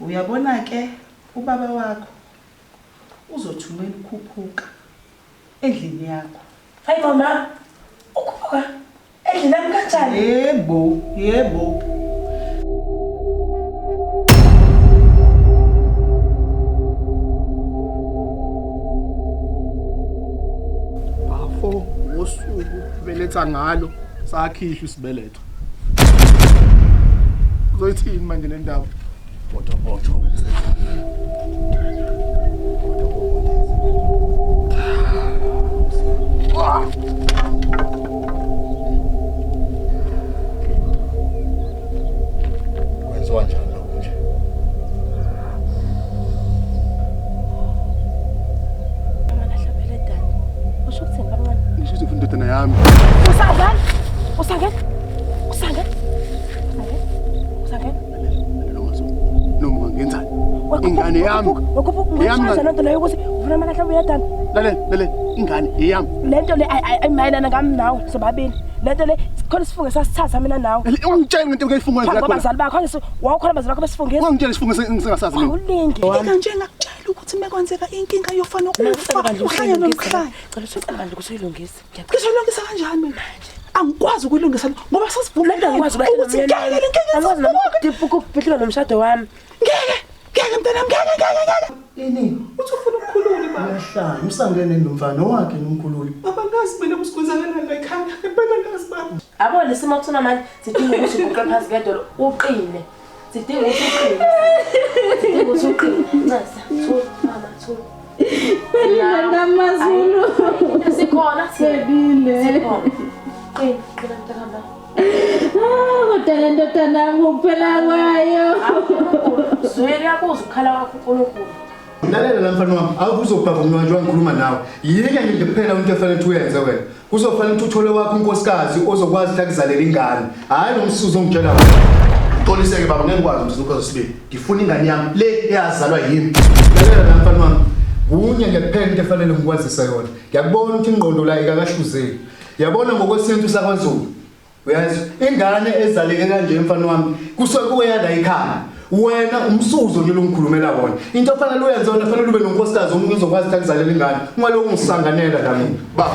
Uyabona ke ubaba wakho uzothumela ukhuphuka endlini yakho. Hayi mama, ukhuphuka endlini yami kanjani? Yebo, yebo. Bafo ngosuku beletha ngalo sakhishwa isibeletho. Uzoyithini manje le ndaba? Kodwa botho. Kwenziwa njani lokhu nje? Amalahla phela edani. Usho ukuthini bamncane? Ngisho ukuthi ufuna indodana yami. Usangene? Usangene? Usangene? Usangene? Noma ungangenzani? Ingane yami. Eyami ngane. Lento leyo ukuthi ufuna amalahla uyadana. Lalela, lalela, ingane eyami. Lento le ayimayelana ngami nawe sobabili. Lento le khona isifungo esasithatha mina nawe. Ungitshela ngento engiyifungo Phambi kwabazali bakho angithi wawukhona abazali bakho besifungisa. Ungitshela isifungo engingasazi mina. Awulingi. Inkinga nje ngakutshela ukuthi mekwenzeka inkinga yofana ukufa uhlanya nomhlanya. Cela ukuthi ucela bandla ukuthi uyilungise. Ngizolungisa kanjani mina? Angikwazi ukuyilungisa ngoba sasivumelene Angikwazi ukuthi ngeke le nkinga Angikwazi noma ukubhidlika nomshado wami. Ngeke, ngeke mntanami, ngeke, ngeke, ngeke. Ini? Uthi ufuna ukukhulula baba. Uyahlanya, usangene nomfana owakhe nomkhululi. Baba ngazi mina ukuthi kwenzakalani la ekhaya. Ngempela ngazi baba. Yabo lesimo kusona manje sidinga ukuthi uguqe phansi ngedolo uqine. Sidinga ukuthi uqine. Sidinga ukuthi uqine. Ncesa, thula mama thula. Belinda kaMazulu. Sikhona. Sebile. Sikhona. Qina, qina mntakama. Ah, kodwa le ndodana yami ukuphela kwayo. Zweli uyakuzwa ukukhala kwakho uNkulunkulu. Lalela la mfana wami, awukuzobhaka umnwa nje ngikhuluma nawe. Yike nje kuphela into efanele ukuthi uyenze wena. Kuzofanele ukuthi uthole wakho unkosikazi ozokwazi ukuthi akuzalele ingane. Hhayi lo msuzo ongitshela wona. Uxoliseke baba ngeke ngikwazi ukuthi ukhoze sibili. Ngifuna ingane yami le eyazalwa yimi. Lalela la mfana wami. Kunye nje kuphela into efanele ngikwazise yona. Ngiyakubona ukuthi ingqondo la ikakahluzeki. Yabona ngokwesintu sakwaZulu. Uyazi ingane ezaleke kanje mfana wami kusuke kuya la ekhaya. Wena umsuzo nje longikhulumela wona. Into ofanele uyenze wena fanele ube nonkosikazi omunye uzokwazi ukuthi akuzalela ingane. Ungalokhu ungisanganela la mina. Baba.